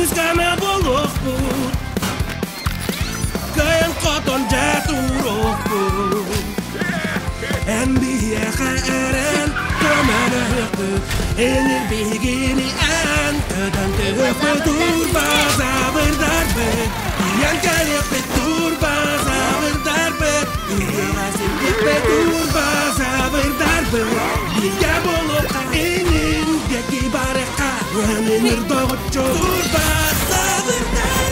Күүс-көмө буолуохпут Кыайан хотон дьэ туруохпут Эн биһиэхэ эрэн көмөлөһүөхпүт Энир биһигини эн көтөн түһүөхпүт Турбазаврдарбыт Тиийэн кэлиэхпит Турбазаврдарбыт Үйэҕэ сирдиэхпит Турбазаврдарбыт Бииргэ буолуохха инин диэки барыахха Өнүнүр доҕоччу Турбазаврдар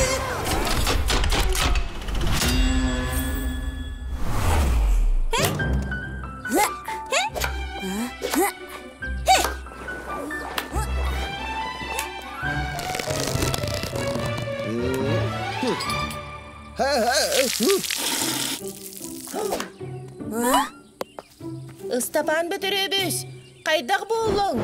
Ыстапаан Бөтүрүөбүс, хайдах буоллуҥ?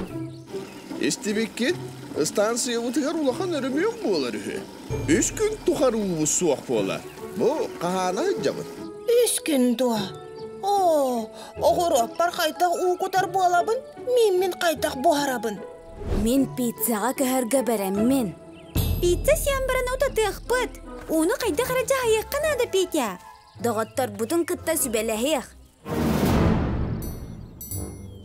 Истибиккит, ыстаансыйабытыгар улахан өрөмүөн буолар үһү. Үс күн тухары уубут суох буолар. Бу хаһаана сылдьабын. Үс күн дуо? Оо, оҕуруоппар хайдах уу кутар буолабын, мииммин хайдах буһарабын? Мин пиццаҕа көһөргө бэрэммин. Пицца сиэн баран утатыахпыт. Ууну хайдах эрэ дьаһайыахха наада, Петя. Доҕотторбутун кытта сүбэлэһиэх.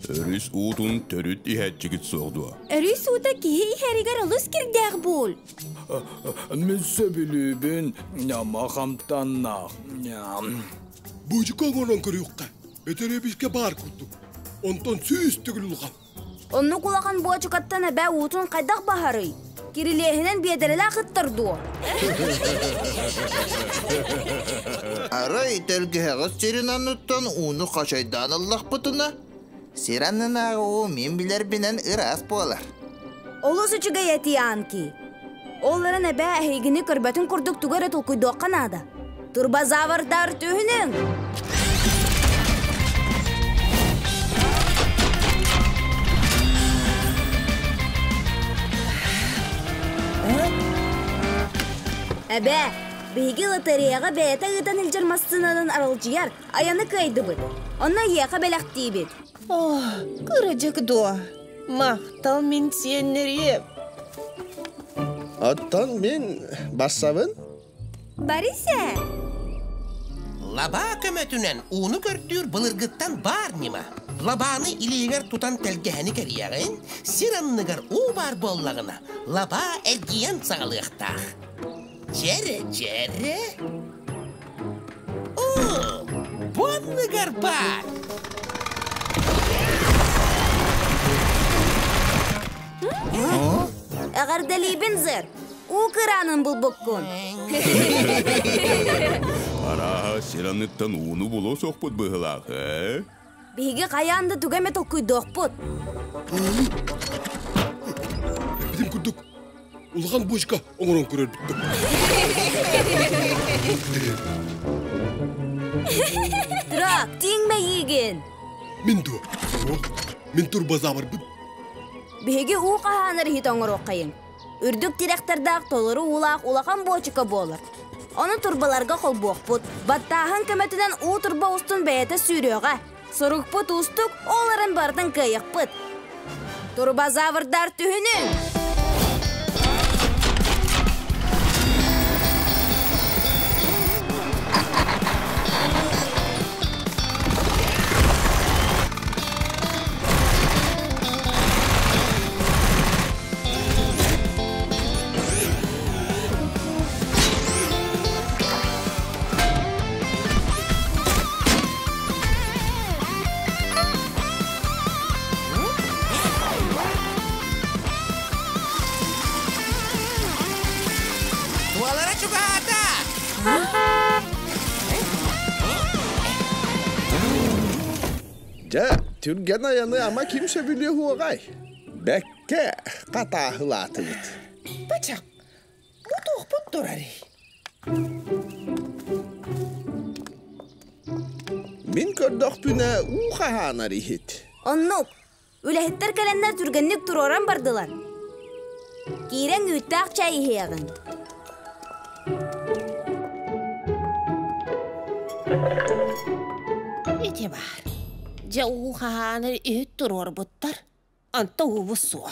Өрүс уутун төрүт иһээччигит суох дуо? Өрүс уута киһи иһэригэр олус кирдээх буол. Мин сөбүлүүбүн, ньама хамтаннаах. Быычыка оҥорон көрүөххэ, бэтэрэбискэ баар курдук. Онтон сүүс төгүл улахан. Оннук улахан буочукаттан эбээ уутун хайдах баһарый? Кирилиэһинэн биэдэрэлээх ыттар дуо? Арай тэлгэһэҕит сирин анныттан ууну хачайдаан ыллахпытына, сир аннынааҕы уу мин билэрбинэн ыраас буолар. Олус үчүгэй этии, Анки. Ол эрэн эбээ эһигини көрбөтүн курдук тугу эрэ толкуйдуохха наада. Турбозаврдар түһүнүҥ! Эбээ, биһиги лотереяҕа бэйэтэ ыытан илдьэр массыынанан аралдьыйар айаны кыайдыбыт. Онно эйиэхэ бэлэхтиибит. О, кырдьык дуо? Махтал мин сиэннэриэм. Оттон мин барсабын. Барыса! Лабаа көмөтүнэн ууну көрдүүр былыргыттан баар ньыма. Лабааны илиигэр тутан тэлгэһэни кэрийэҕин, сир анныгар уу баар буоллаҕына, лабаа эргийэн саҕалыахтаах. Дьэрэ, дьэрэ. Оо, бу анныгар баар! Эҕэрдэлиибин, сэр! Уу кыраанын булбуккун. Арааһа, сир анныттан ууну булуо суохпут быһыылаах, ээ? Биһиги хайаан да тугу эмэ толкуйдуохпут. Эппитим курдук, улахан бочка оҥорон көрөрбүт. Трак, тиҥ мэйиигин! Мин дуо? Суох. Мин турбозаврбын. Биһиги уу хаһаанар иһит оҥоруоххайыҥ. Үрдүк тирэхтэрдээх толору уулаах улахан буочука буолар. Ону турбаларга холбуохпут. Баттааһын көмөтүнэн уу турба устун бэйэтэ сүүрүөҕэ. Сорукпут уустук, ол эрэн барытын кыайыахпыт. Турбозаврдар түһүнүҥ! Туолара чугаһаата! Дьэ, түргэн айаны ама ким сөбүлүө уоҕай? Бэк Кэ, хатааһылаатыбыт. Бачах, бу туохпут турарый? Мин көрдөхпүнэ уу хаһаанар иһит. Оннук. Үлэһиттэр кэлэннэр түргэнник туруоран бардылар. Киирэн үүттээх чай иһиэҕиҥ. Ити баар. Дьэ уу хаһаанар иһит туруорбуттар. Онто уубус суох.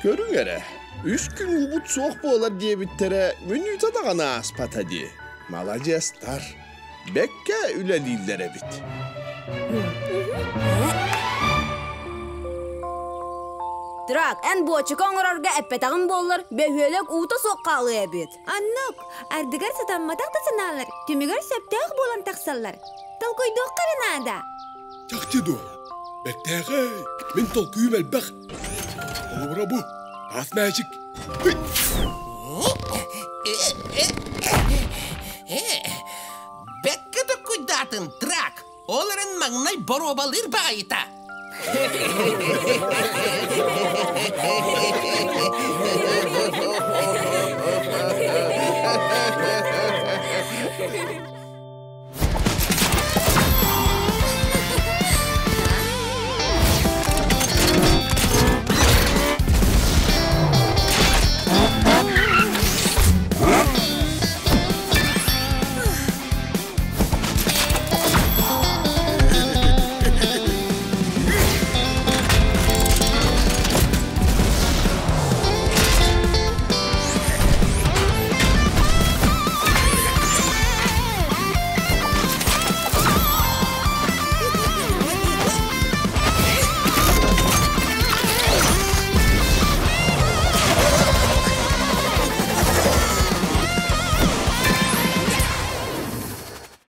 Көрүҥ эрэ, үс күн уубут суох буолар диэбиттэрэ мүнүүтэ даҕаны ааспата дии. Маладьыастар, бэккэ үлэлииллэр эбит. Трак, эн буочука оҥорорго эппэтэҕин буоллар, бөһүөлэк уута суох хаалыа эбит. Аннук, ардыгар сатамматах да санаалар түмүгэр сөптөөх буолан тахсаллар. Толкуйдуохха эрэ наада. Чахчы дуо? Бэртээхэй, мин толкуйум элбэх. Холобура бу, таас мээчик. Бэккэ токкуйдаатын, Трак! Ол эрэн маҥнай боруобалыыр баҕайыта.